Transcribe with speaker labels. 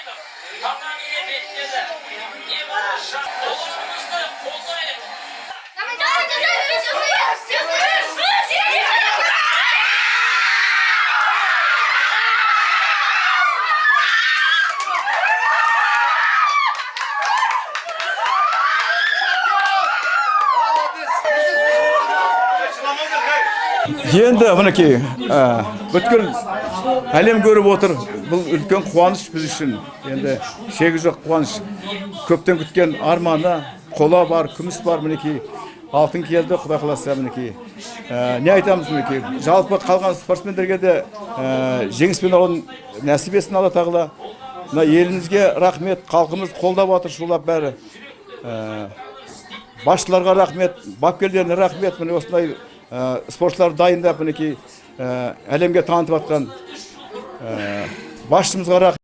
Speaker 1: Ахметов татамиге беттеді. Небәрі жас. Ұлымызды қолдайық.
Speaker 2: Давай, давай, давай.
Speaker 3: Енді мінекей, бүткіл әлем көріп отыр. Бұл үлкен қуаныш біз үшін. Енді шегі жоқ қуаныш. Көптен күткен арманы, қола бар, күміс бар, мінекей алтын келді, құдай қаласа, мінекей. Не айтамыз, мінекей. Жалпы қалған спортсмендерге де жеңіспен оралу нәсіп етсін Алла тағала. Мына елімізге рахмет, халқымыз қолдап жатыр шулап бәрі. Басшыларға рахмет, бапкерлеріне рахмет, міне осындай спортшыларды дайындап, мінекей, әлемге танытып жатқан басшымызға рахмет.